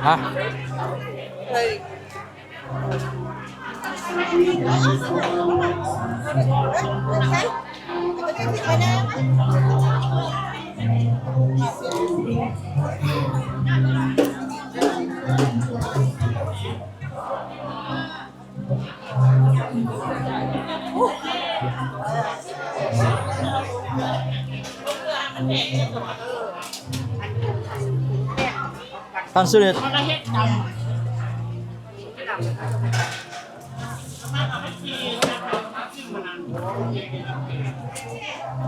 ຮະ? ທ່ານສຸນິດ ເ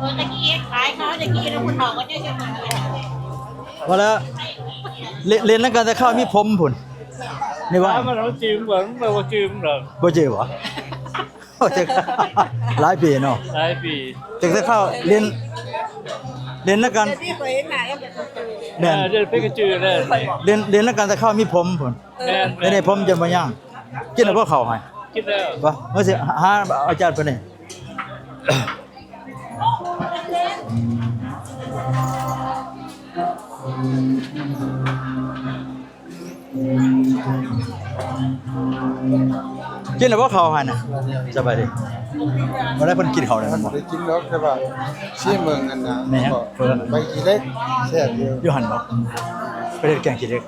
ອີ ຕະກີ້ຂາຍເຂົ້າ ຕະກີ້ແລ້ວຜູ້ເຖົ້າກໍຈະເຮັດແບບນີ້ ວ່າແລ້ວ ເລ- ເຫຼັ້ນນຳກັນແຕ່ເຂົ້າມີຜົມພຸ້ນ ນີ້ວ່າ ຖາມມັນເອົາຈື່ບໍ່ ມັນບໍ່ຈື່ດອກ ບໍ່ຈື່ບໍ່? ໂອ້ ແຕ່ຫຼາຍປີເນາະ ຫຼາຍປີ ແຕ່ເຂົ້າເຫຼັ້ນ ເຫຼັ້ນນຳກັນ ແມ່ນ ເອີ ເດີນໄປກໍຈື່ແລ້ວ ເຫຼັ້ນ ເຫຼັ້ນນຳກັນແຕ່ເຂົ້າມີຜົມພຸ້ນ ແມ່ນໆ ດຽວນີ້ຜົມຈົນບໍ່ຍາວ ກິນແລ້ວບໍ່ເຂົ້າໃຫ້? ກິນແລ້ວ ບໍ່ ເຮົາຊິຫາອາຈານເພິ່ນນີ້ ກິນແລ້ວບໍ່ເຂົ້າຫັ້ນນະ? ສະບາຍດີ ບໍ່ໄດ້ເພິ່ນກິນເຂົ້າແລ້ວບໍ່? ບໍ່ໄດ້ກິນດອກ ແຕ່ວ່າຊີມເບິ່ງຫັ້ນນະ ແມ່ນຫຍັງ? ໃບຂີ້ເຫຼັກແຊບຢູ່ ຢູ່ຫັ້ນບໍ່? ໄປເຮັດແກງຂີ້ເຫຼັກ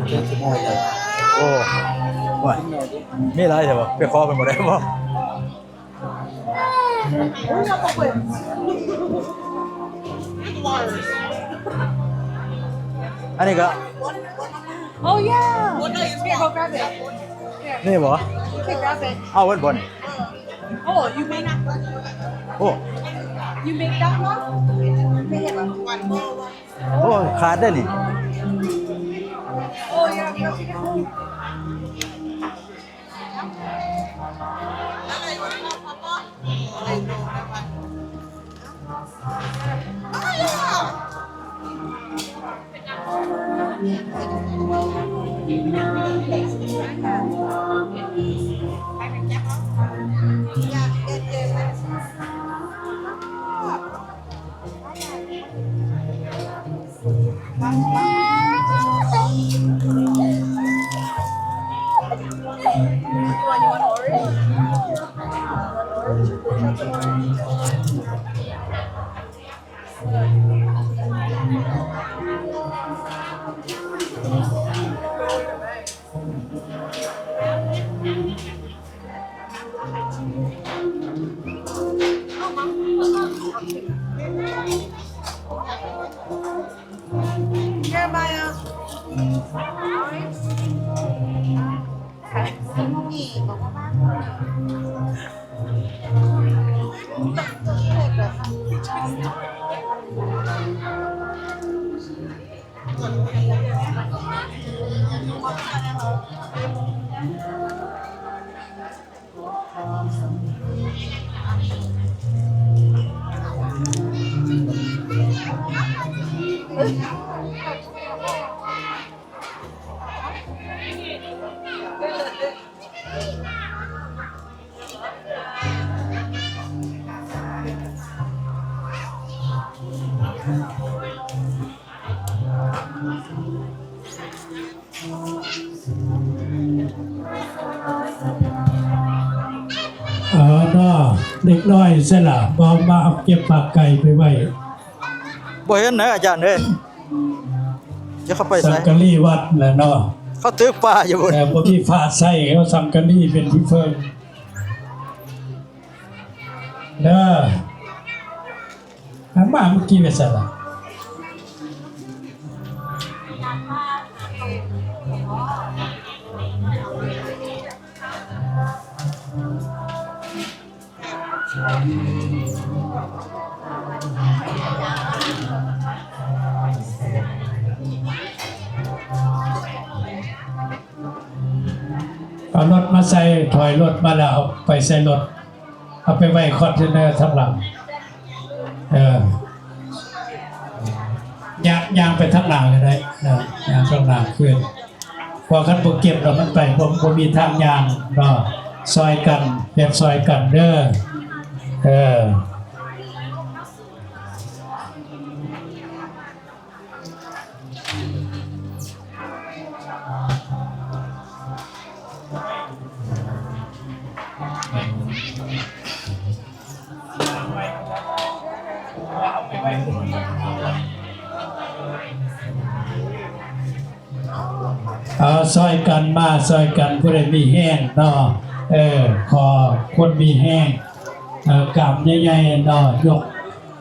ແກງຂີ້ເຫຼັກ ໂອ້ ໂອ້ຍ ກິນໜ້ອຍເດ້ ມີຫຼາຍແທ້ບໍ່? ໄປຂໍເພິ່ນບໍ່ໄດ້ບໍ່? ອັນນີ້ກໍ Oh yeah. Here, go grab it. Here. ນີ້ບໍ່? You can grab it. ເອົາເບິດບໍ່ນີ້? Oh, you make, ໂອ້ you make that one? ໂອ້ ຂາດເດ້ນີ້ Oh yeah, you have to get home. ເອີເນາະ ເດັກນ້ອຍໃສລະ ບໍ່ມາເອົາເກັບໝາກໄກ່ໄປໄວ້ ບໍ່ເຫັນນະອາຈານເອີຍ ຈະເຂົ້າໄປໃສ? ສັງກະລີວັດແຫຼະເນາະ ເຂົາຕຶກປາຢູ່ພຸ້ນ ເອີ ບໍ່ມີຜ້າໃຊ້ ເຂົາສັງກະລີເປັນທີ່ເພິ່ງເດີ. ມາມື້ກີ້ໄປໃສລະ? ເອົາລົດມາໃສ່ ຖອຍລົດມາແລ້ວ ເອົາໄປໃສ່ລົດ ເອົາໄປໄວ້ຄອນເທນເນີທາງຫຼັງ ເອີ ຍ່າງ ຍ່າງໄປທາງໜ້າກໍໄດ້ເນາະ ຍ່າງທາງໜ້າຄືນ ເພາະຄັນບໍ່ເກັບແລ້ວມັນໄປບໍ່ ບໍ່ມີທາງຍ່າງເນາະ ຊ່ອຍກັນ ເຮັດຊ່ອຍກັນເດີ ເອີ. ເອົາ ຊ່ອຍກັນມາ ຊ່ອຍກັນ ຜູ້ໃດມີແຮງເນາະ ເອີ ຂໍຄົນມີແຮງ ເອີ ກ້າມໃຫຍ່ໆເນາະ ຍົກ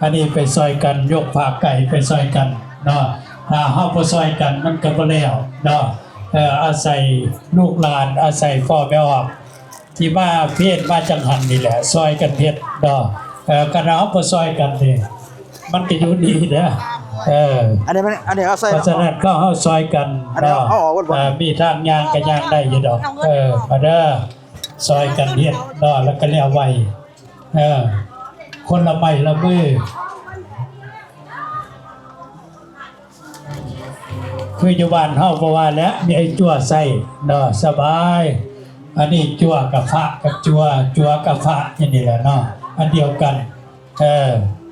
ອັນນີ້ໄປຊ່ອຍກັນ ຍົກພະໄກ່ໄປຊ່ອຍກັນເນາະ ຖ້າເຮົາບໍ່ຊ່ອຍກັນມັນກໍບໍ່ແລ້ວເນາະ ເອີ ອາໄສລູກຫຼານ ອາໄສພໍ່ແມ່ອອກ ທີ່ມາເພນມາຈັງຫັນນີ້ແຫຼະ ຊ່ອຍກັນເຮັດເນາະ ເອີ ຄັນເຮົາບໍ່ຊ່ອຍກັນນີ້ ມັນກໍຢູ່ນີ້ເດີ ເອີ ອັນນີ້ມັນ ອັນນີ້ເອົາໃສ່ ເພາະສະນັ້ນກໍເຮົາຊ່ອຍກັນເນາະ ເອີ ມີທາງຍ່າງກໍຍ່າງໄດ້ຢູ່ດອກ ເອີ ມາເດີ ຊ່ອຍກັນເຮັດເນາະ ແລ້ວກໍແລ້ວໄວ ເອີ ຄົນລະໄມ້ລະມື ຄືຢູ່ບ້ານເຮົາບໍ່ວ່າແຫຼະ ມີໄອ້ຈົວໃສ່ເນາະ ສະບາຍ ອັນນີ້ຈົວກະພະກັບຈົວ ຈົວກະພະ ອັນນີ້ແຫຼະເນາະ ອັນດຽວກັນ ເອີ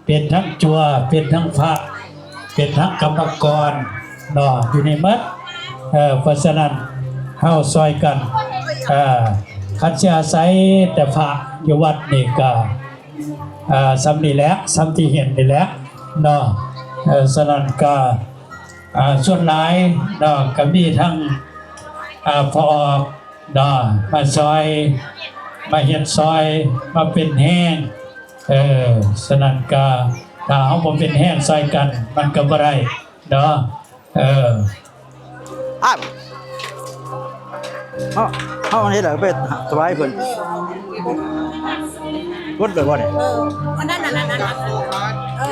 ເປັນທັງຈົວ ເປັນທັງພະ ເປັນທັງກຳມະກອນເນາະ ຢູ່ໃນໝົດ ເອີ ເພາະສະນັ້ນເຮົາຊ່ອຍກັນ ເອີ ຄັນຊິອາໄສແຕ່ພະຢູ່ວັດນີ້ກະ ອ່າ ສ່ຳນີ້ແຫຼະ ສ່ຳທີ່ເຫັນນີ້ແຫຼະເນາະ ເອີ ສະນັ້ນກະ ອ່າ ສ່ວນຫຼາຍເນາະ ກະມີທັງ ອ່າ ພໍ່ອອກເນາະ ມາຊ່ອຍ ມາເຮັດຊ່ອຍ ມາເປັນແຮງ ເອີ ສະນັ້ນກະ ຖ້າເຮົາບໍ່ເປັນແຮງຊ່ອຍກັນ ມັນກະບໍ່ໄດ້ເນາະ ເອີ ອ້າວ ເຮົາ ເຮົາເຮັດແລ້ວໄປຖວາຍເພິ່ນ ກົດໄປບໍ່ນີ້ ເອີ ອັນນັ້ນ ອັນນັ້ນ ອັນນັ້ນ ເອີ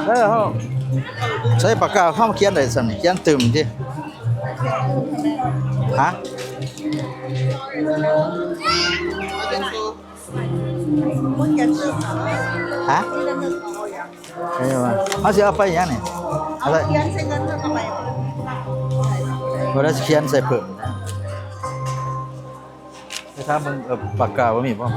ເອີ ເຮົາໃຊ້ປາກກາ ເຮົາຂຽນໄດ້ສ່ຳນີ້ ຂຽນຕື່ມຕິ ຮະ? ຮະ? ເອີ ວ່າເຮົາຊິເອົາໄປຫຍັງນີ້? ເອົາໄປ ເອົາຂຽນໃສ່ເງິນເພິ່ນເອົາໄປ ບໍ່ໄດ້ຊິຂຽນໃສ່ເພີ່ມ ໄປຖາມເບິ່ງ ເອີ ປາກກາບໍ່ມີບໍ່?